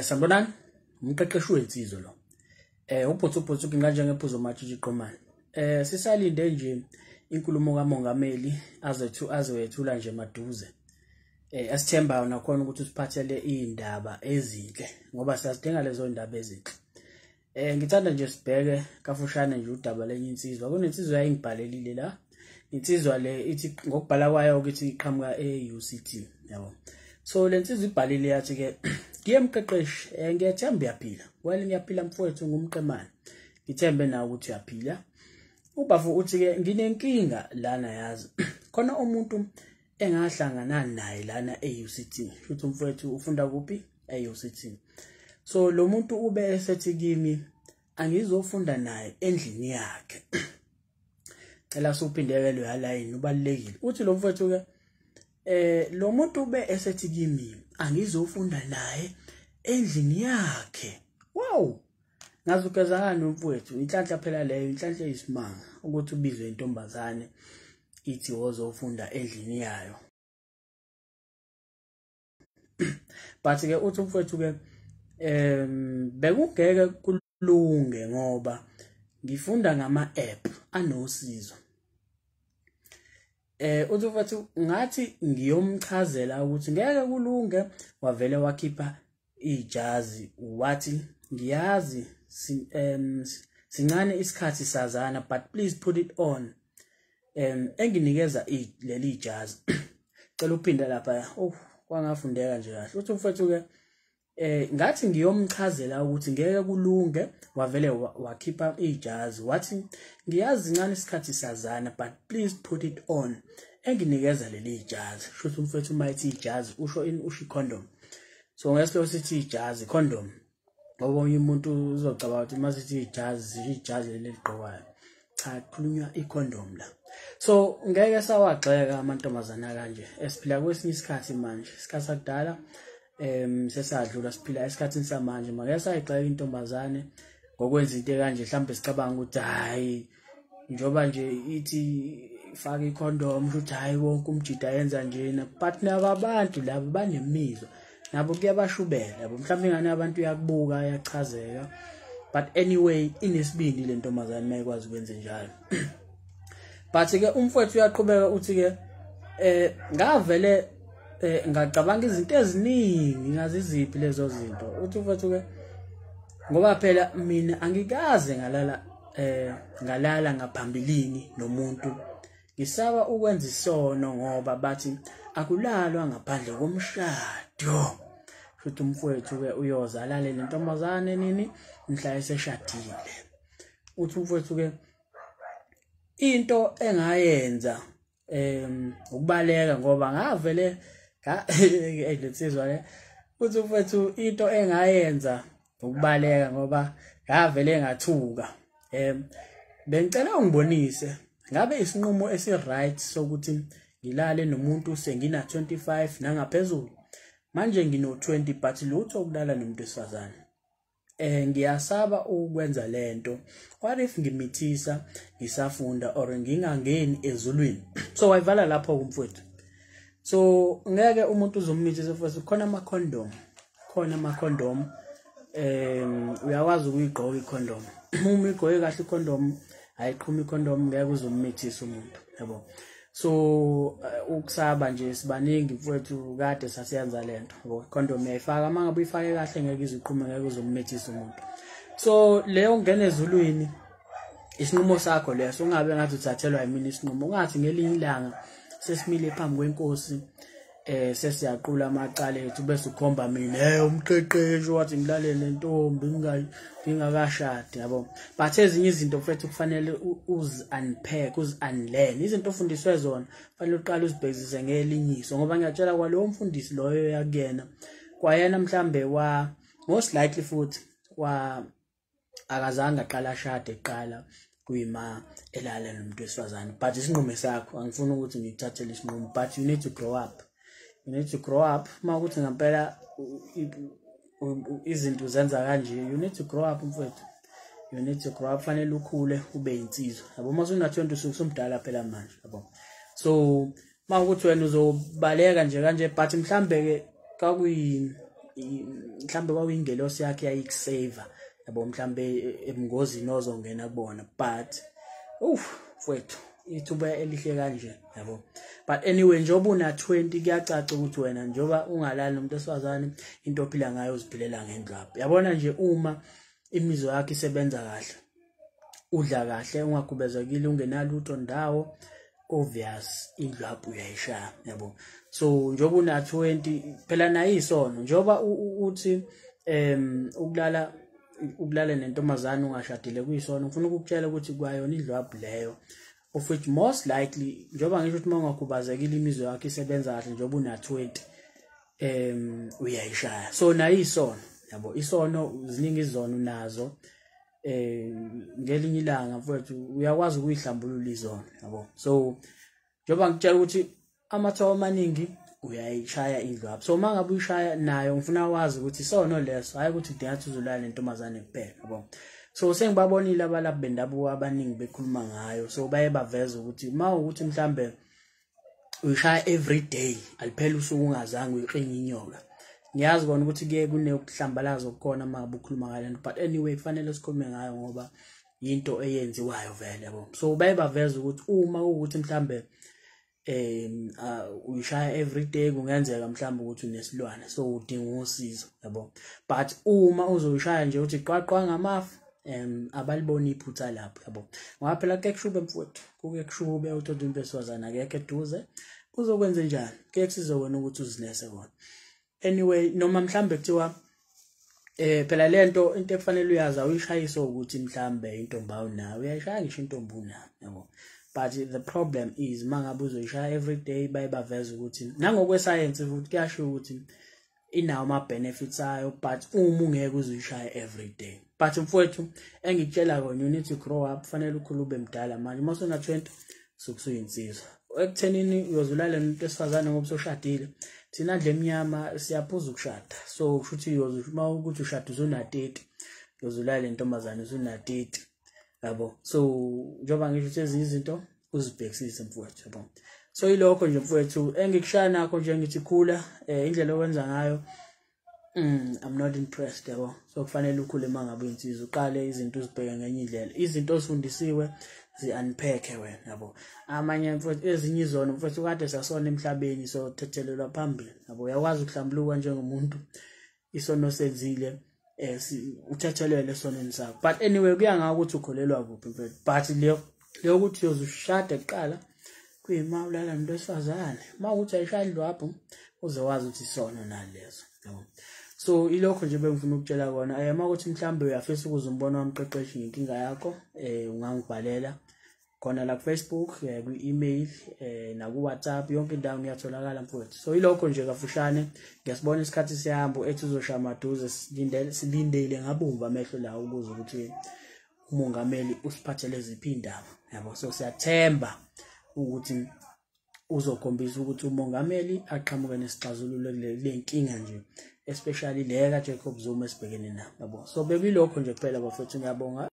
Sanibonani, umqeqeshi wensizwa lo. Uphuthu kanje ngephuzo matshitshi qomani. Sisalinde nje inkulumo kaMongameli azoyethula nje maduze. Asithembayo nakhona ukuthi usiphathele izindaba ezinhle ngoba siyazidinga lezo indaba ezinhle. Ngithanda nje sibheke kafushane nje udaba lenye insizwa. Kunensizwa yayingibhalelile la. Insizwa le ithi ngokubhala kwayo ukuthi iqhamuka e-UCT, yabo. So lensizwa ibhalile yathi ke ngiye mqeqeshi, ngiyethemba uyaphila. Well, ngiyaphila mfowethu, ngumqemane. Ngithembe nawe ukuthi uyaphila. Ubafu uthi ke nginenkinga lana yazi. Khona umuntu engahlangana naye lana e-UCT. Futhi umfowethu ufunda kuphi? E-UCT. So lo muntu ube esethi kimi angizofunda naye endlini yakhe. Cela suphindeke lo line ubalekile. Uthi lo mfowethu ke lo muntu ube esethi kimi angizofunda naye endlini yakhe. Wow! Ngazugezana nomfowethu, inhlanhla phela leyo, inhlanhla eyisimanga ukuthi ubizwe intombazane ithi wozofunda endlini yayo. But ke uthi umfowethu ke bekungeke kulunge ngoba ngifunda ngama app anosizo. Uthi mfowethu ngathi ngiyomchazela ukuthi ngeke kulunge, wavele wakhipha ijazi wathi ngiyazi sincane isikhathi sazana but please put it on. Enginikeza leli ijazi. Cela uphinda lapha. Oh, kwangafundeka nje kahle. Uthi mfowethu ke ngathi ngiyomchazela ukuthi ngeke kulunge, wavele wakhipha ijazi wathi ngiyazi incane isikhathi sazana but please put it on. Enginikeza leli ijazi. Shuthi umfowethu uma ethi ijazi usho ini? Usho condom. So ngesilo sithi ijazi condom. Ngoba omunye umuntu uzocabanga ukuthi uma sithi ijazi, ijazi leli ligqokwayo. Cha, kukhulunywa icondom la. So ngeke sawagxeka amantombazana kanje. Esiphila kwesinye isikhathi manje, isikhathi sakudala sesadlula, siphila esikhathini samanje. Make sayigxeka intombazane ngokwenza into kanje, mhlawumbe sicabanga ukuthi hayi njoba nje ithi faka icondom ukuthi hayi wonke umjida yenza njena, but nabo abantu labo banemizwa, nabo kuyabashubela yabo. Mhlawumbe ingane abantu iyakubuka iyachazeka, but anyway inesibindi le ntombazane mayikwazi ukwenza njalo. But ke umfowethu uyaqhubeka uthi ke ngavele ngacabanga izinto eziningi, ngaziziphi lezo zinto. Uthi umfowethu ke ngoba phela mina angikaze ngalala ngalala ngaphambilini nomuntu, ngisaba ukwenza isono ngoba bathi akulalwa ngaphandle komshado. Futhi umfowethu ke uyoza alale nentombazane nini mhla eseshadile. Uthi umfowethu ke into engayenza ukubaleka ngoba ngavele lensizwa le. Uthi umfowethu into engayenza ukubaleka ngoba ngavele ngathuka. Bengicela ungibonise ngabe isinqumo esi right sokuthi ngilale nomuntu sengina 25 nangaphezulu, manje ngino 20 but lutho ukulala nomuntu wesifazane. Ngiyasaba ukwenza lento. What if ngimithisa ngisafunda or ngingangeni ezulwini? So wayivala lapho kumfowethu. So ngeke umuntu uzomithisa mfowethu, khona ama condom, khona ama condom. Uyakwazi ukuyigqoka icondom. Uma uyigqoke kahle icondom, ayiqhuma icondom, ngeke uzomithisa umuntu, yabo. So ukusaba nje sibaningi mfowethu, kade sasiyenza lento. Yabo, condom uyayifaka, uma ngabe uyifake kahle ngeke iziqhume, ngeke uzomithisa umuntu. So leyo ngene ezulwini isinqumo sakho leso, ungabe ngathi uthathelwa yimina isinqumo. Ungathi ngelinye ilanga sesimile phambi kwenkosi sesiyaqula amacala ethu bese ukhomba mina umqeqeshi wathi ngilale nentombi ngingakashadi, yabo. But ezinye izinto mfethu kufanele uzi unpack, uzi unlearn. Izinto ofundiswe zona kufanele uqale uzibhekisise ngelinyiso, ngoba ngiyatshela kwalowo mfundisi loyo yakuyena kwayena mhlambe wa most likely futhi wa akazange aqala ashade eqala kuyima elala nomuntu wesifazane. But isinqumo sakho, angifuni ukuthi ngikuthathele isinqumo, but you need to grow up. You need to grow up. Uma ukuthi ngempela izinto zenza kanje, you need to grow up mfowethu. You need to grow up, fanele ukhule ube insizwa. Yabo, uma usuna 20 usuke usumdala phela manje, yabo. So uma ukuthi wena uzobaleka nje kanje, but mhlambe ke kakuyi mhlambe kwakuyingelosi yakhe yayikusave, yabo, mhlambe ebungozini ozongena kubona. But mfowethu, ithuba elihle kanje, yabo. But anyway, njengoba una 20, kuyacaca ukuthi wena njengoba ungalali nomuntu wesifazane, into ophila ngayo uziphilela ngendlwaphu, yabona nje. Uma imizwa yakho isebenza kahle, udla kahle, ungakhubazekile, ungenalutho ndawo, obvious indlwaphu uyayishaya, yabo. So njengoba una 20 phela, nayo isono, njengoba uthi ukulala nentombazane ungashadile kuyisono, ngifuna ukukutshela ukuthi kwayona indlwaphu leyo, of which most likely, njengoba ngisho ukuthi uma ungakhubazekile, imizwa yakho isebenza kahle, njengoba una 20 uyayishaya. So nayo isono, yabo, isono, ziningi izono nazo. Ngelinye ilanga, mfowethu, uyakwazi ukuyihlambulula izono, yabo. So njengoba ngikutshela ukuthi amathuba amaningi uyayishaya indlwaphu, so uma ngabe uyishaya nayo, ngifuna wazi ukuthi isono leso, hayi ukuthi kudinga ukuthi uzolala nentombazane kuphela, yabo. So sengibabonile abalaphi bendabuko abaningi bekhuluma ngayo, so baye baveza ukuthi uma ukuthi mhlambe uyishaya every day, aliphela usuku ungazange uyikrinye inyoka. Ngiyazi kona ukuthi kuye kunekuhlambalaza okukhona uma ngabe ukhuluma ngale nto, but anyway, kufanele sikhulume ngayo ngoba into eyenziwayo vele, yabo. So baye baveza ukuthi uma ukuthi mhlambe uyishaya every day, kungenzeka mhlawumbe ukuthi unesilwane, so udinga usizo, yabo. But uma uzoyishaya nje uthi qwaqwa ngamafu, abaliboni iphutha lapho, yabo, ngoba phela kuke kushube, mfowethu, kuke kushube, uthola umuntu wesifazane akekho eduze, uzokwenza njani? Kuye kusize wena ukuthi uzinese kona. Anyway, noma mhlambe kuthiwa phela lento, into ekufanele uyazi, awuyishayisa ukuthi mhlambe intombi awunayo, uyayishaya ngisho intombi unayo, yabo. But the problem is mangabe uzoyishaya every day, baye baveza ukuthi nangokwesayensi futhi kuyasho ukuthi inawo ama-benefits ayo, but uma ungeke uzoyishaya every day. But mfowethu, engikutshela kona, you need to grow up, kufanele ukhule ube mdala manje. Uma usuna 20, sukusuyinsizwa ekuthenini uyozulala nomuntu wesifazane ngoba usoshadile. Thina ndle emnyama siyaphuza ukushada, so kusho ukuthi uma ukuthi ushada usuna 30, uyozulala intombazane usuna 30, yabo. So njengoba ngisho ukuthi ezinye izinto uzibhekisise, mfowethu, yabo. So ilokho nje, mfowethu, engikushaya nakho nje, ngithi khula. Indlela okwenza ngayo, I'm not impressed, yabo. So kufanele ukhule uma ngabe uyinsizwa, uqale izinto uzibheke ngenye indlela, izinto ozifundisiwe zi-unpack wena, yabo. Amanye, mfowethu, ezinye izono, mfowethu, kade sasona emhlabeni, so thethelelwa phambili, yabo. Uyakwazi ukuhlambuluka njengomuntu isono senzile, uthethelele esonweni sakho. But anyway, kuya ngawo ukuthi ukholelwa kuphi, mfowethu. But leyo ukuthi uyozushada kuqala kuyima ulala nomuntu wesifazane, uma ukuthi ayishaya indlwaphu, uze wazi ukuthi isono naleso, yabo. So ilokho nje bengifuna ukutshela kona. Uma ukuthi mhlambe uyafisa ukuze umbono wamqeqeshi ngenkinga yakho, ungangibhalela khona la ku Facebook, kwi-email, naku WhatsApp, yonke indawo ngiyatholakala, mfowethu. So ilokho nje kafushane. Ngiyasibona isikhathi siyahamba, ethi uzoshaya maduze, silindele ngabomvu amehlo la ukuze ukuthi umongameli usiphathele ziphi indaba, yabo. So siyathemba ukuthi uzokhombisa ukuthi umongameli aqhamuke nesixazululo kule nkinga nje, especially le ka Jacob Zuma esibhekene nayo, yabo. So bekuyilokho nje kuphela, bafethu, ngiyabonga.